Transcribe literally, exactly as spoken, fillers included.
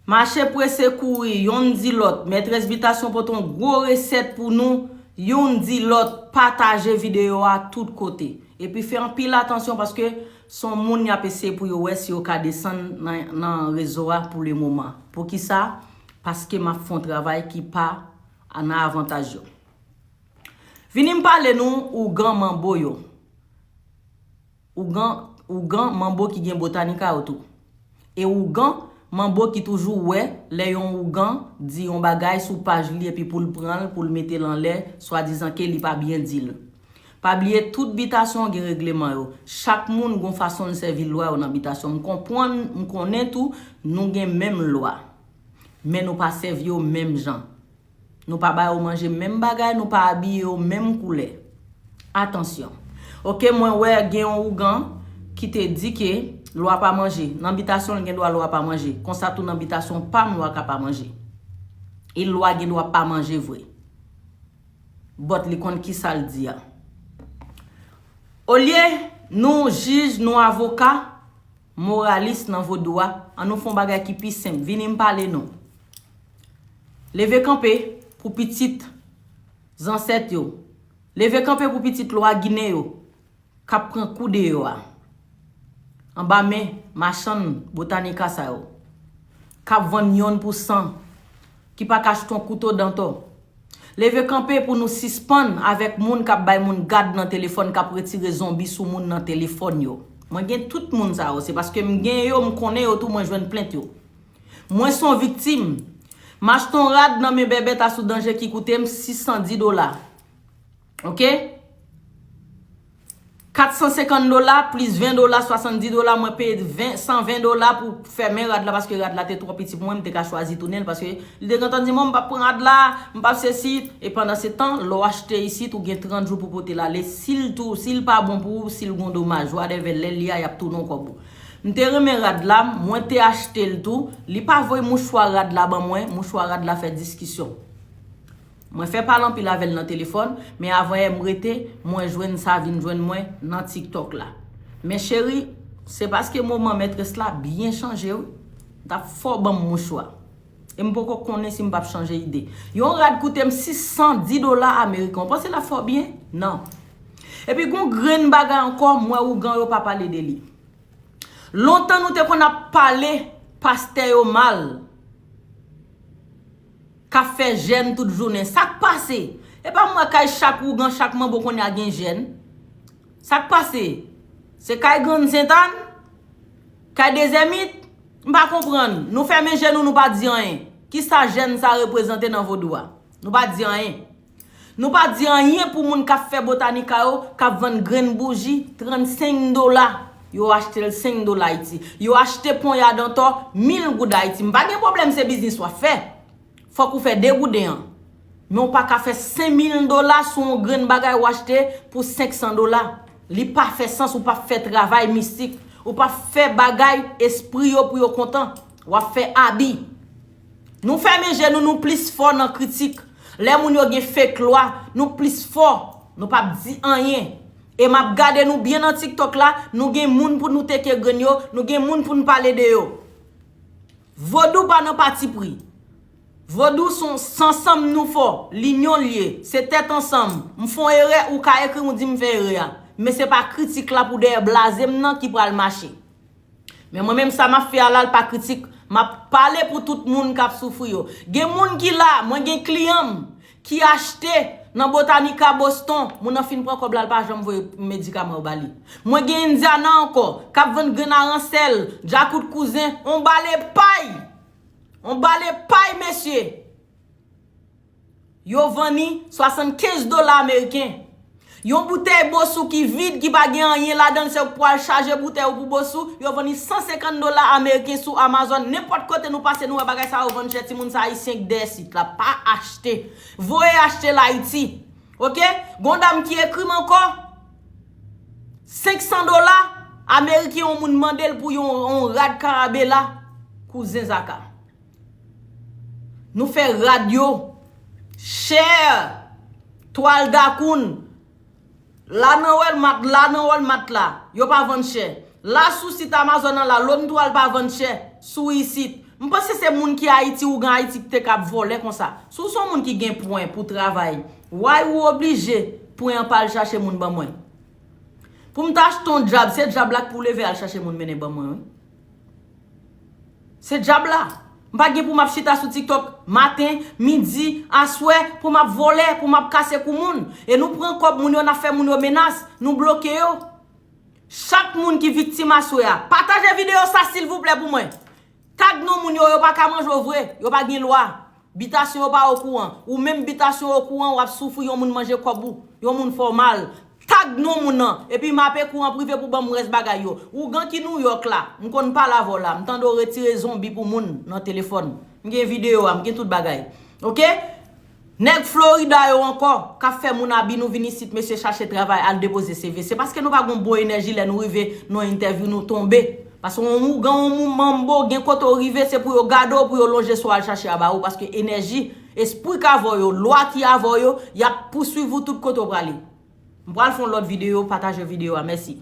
Mache prese kouri, yonn di lòt, mètrès bitasyon pote yon gwo resèt pou nou, yonn di lòt, pataje videyo a tout kote. Epi fè anpil atansyon paske se yon moun y ap eseye pou yo wè si yo ka desann nan, nan rezo a pou le moman. Poukisa? Paske m ap fè yon travay ki pa nan avantaj yo. Vini m pale nou ougan manbo yo. Ougan, ougan manbo ki gen Botanica yo tou. E ougan manbo ki toujou wè lè yon ougan di yon bagay sou paj li epi pou l pran l, pou l mete l anlè, swadizan ke li pa byen di l. Pa bliye tout bitasyon gen regleman yo. Chak moun gon fason l sèvi lwa yo nan bitasyon. M konprann, m konnen tou, nou gen menm lwa. Men nou pa sèvi yo menm jan. Nou pa ba yo manje menm bagay, nou pa abiye yo menm koulè. Atansyon. Oke, mwen wè gen yon ougan ki te di ke lwa pa manje. Nan bitasyon l gen dwa lwa pa manje. Konsa tou nan bitasyon pa m lwa ka pa manje. E lwa gen dwa pa manje vre. But li konn kisa l di a. Olye nou jij, nou avoka, moralis nan vodou a, ann nou fè yon bagay ki pi senp. Vini m pale nou. Leve kanpe pou pitit zansèt yo. Leve kanpe pou pitit lwa Ginen yo k ap pran kou deyò a. Anba men machann Botanica sa yo. K ap vann yonn pou san. Ki pa ka achte yon kouto dantò. Leve kanpe pou nou sispann avèk moun k ap bay moun gad nan telefòn, k ap retire zonbi sou moun nan telefòn yo. Mwen gen tout moun sa yo. Se paske m gen yo, m konnen yo tou, mwen jwenn plent yo. Mwen se yon viktim. M achte yon rad nan men bèbèt a sou danje ki koute m sis san dis dola. Oke? Kat san senkant dola plis ven dola, swasanndis dola, mwen peye ven, san ven dola pou fèmen rad la paske rad la te twò piti pou mwen, m te ka chwazi tounen l paske li te gentan di mwen, "M p ap pran rad la, m p ap sesi." E pandan se tan, lè w achte isit, ou gen trant jou pou pote l ale. Si l tou, si l pa bon pou ou, si l gon domaj, whatever, lè li a, y ap tounen w kòb ou. M te renmen rad la, mwen te achte l tou. Li pa voye mouchwa rad la ban mwen, mouchwa rad la fè diskisyon. Mwen fè pale anpil avè l nan telefòn, men avan yè m rete, mwen jwenn sa vin jwenn mwen nan TikTok la. Men cheri, se paske moman mètrès la byen chanje wi. T ap fò ban m mouchwa. E m poko konnen si m p ap chanje ide. Yon rad koute m sis san dis dola ameriken. Ou panse l ap fè w byen? Non. Epi gon grenn bagay ankò, m wè ougan yo pa pale de li. Lontan nou te konn ap pale pastè yo mal. K ap fè jèn tout jounen. Sa k pase? E pa m wè kay chak ougan, chak manbo kounye a gen jèn. Sa k pase? Se kay Grann Sentàn? Kay Dezèmit? M pa konprann. Nou fèmen je nou, nou pa di anyen. Kisa jèn sa reprezante nan vodou a? Nou pa di anyen. Nou pa di anyen pou moun k ap fè Botanica yo, k ap vann grenn bouji trannsenk dola. Yo achte l senk dola Ayiti. Yo achte ponya dantò mil goud Ayiti. M pa gen pwoblèm, se biznis w ap fè. Fòk ou fè de gouden an. Men w pa ka fè senk mil dola sou yon grenn bagay w achte pou senk san dola. Li pa fè sans, ou p ap fè travay mistik. Ou p ap fè bagay espri yo pou yo kontan. W ap fè abi. Nou fèmen je nou, nou plis fò nan kritik. Lè moun yo gen fake lwa, nou plis fò. Nou p ap di anyen. E m ap gade nou byen nan TikTok la, nou gen moun pou nou teke grenn yo, nou gen moun pou nou pale de yo. Vodou pa nan patipri. Vodou se yon, se ansanm nou fò, linyon l ye, se tèt ansanm. M fè yon erè, ou ka ekri m, ou di m fè erè a. Men se pa kritik la pou dèyè blaze m nan ki pral mache. Men mwen menm sa m ap fè a la, l pa kritik. M ap pale pou tout moun k ap soufri yo. Gen moun ki la, mwen gen kliyan m ki achte nan Botanica Boston. Moun nan fin pran kòb la, l pa janm voye medikaman yo ba li. Mwen gen Indiana ankò, k ap vann grenn aransèl, djakout kouzen, on bale pay. On bale pay, mesye. Yo vann li swasannkenz dola ameriken. Yon boutèy Bosou ki vid, ki pa gen anyen ladan l, se ou k pral chaje boutèy ou pou Bosou, yo vann li san senkant dola ameriken sou Amazon. Nenpòt kote nou pase, nou wè bagay sa yo vann chè, timoun sa ayisyen k dèyè sit la, pa achte. Voye achte l Ayiti. Oke? Gon dam ki ekri m ankò, senk san dola ameriken, yon moun mande l pou yon, yon rad karabela, kouzen Zaka. Nou fè rad yo chè, twal dakoun, la nan Walmart, la nan Walmart la, yo pa vann chè. La sou sit Amazon an la, lòn twal pa vann chè sou isit. M panse se moun ki Ayiti, ougan Ayiti ki te ka ap vòlè konsa. Si w se yon moun ki gen pwen pou travay, why ou oblije pwen an pa al chache moun ban mwen? Pou m ta achte yon djab, se djab la k pou leve al chache moun mennen ban mwen, wi. Se djab la. M pa gen pou m ap chita sou TikTok maten, midi, aswè, pou m ap vòlè, pou m ap kase kou moun. E nou pran kòb moun yo, n ap fè moun yo menas, nou bloke yo. Chak moun ki viktim aswè a, pataje videyo sa silvouplè pou mwen. Tag non moun yo, yo pa ka manje w vre, yo pa gen lwa. Bitasyon yo pa okouran. Ou menm bitasyon okouran, w ap soufri, yon moun manje kòb ou, yon moun fè w mal. Tag non moun nan, epi m ape kou an prive pou ban m rès bagay yo. Ougan ki Nouyòk la, m konn pale avè w la, m tande w retire zonbi pou moun nan telefòn. M gen videyo a, m gen tout bagay. Oke? Nèg Florida yo ankò, k ap fè moun abi nou vin isit, mesye, chache travay, al depoze C V. Se paske nou pa gon bon enèji, lè nou rive nan entèvyou, nou tonbe. Paske yon ougan, yon moun manbo, gen kote w rive, se pou yo gade w, pou yo lonje sou al chache a ba ou, paske enèji, espri k avè w yo, lwa ki avè w yo, y ap pouswiv ou tout kote w prale. M pral fè yon lòt videyo, pataje videyo a, mèsi.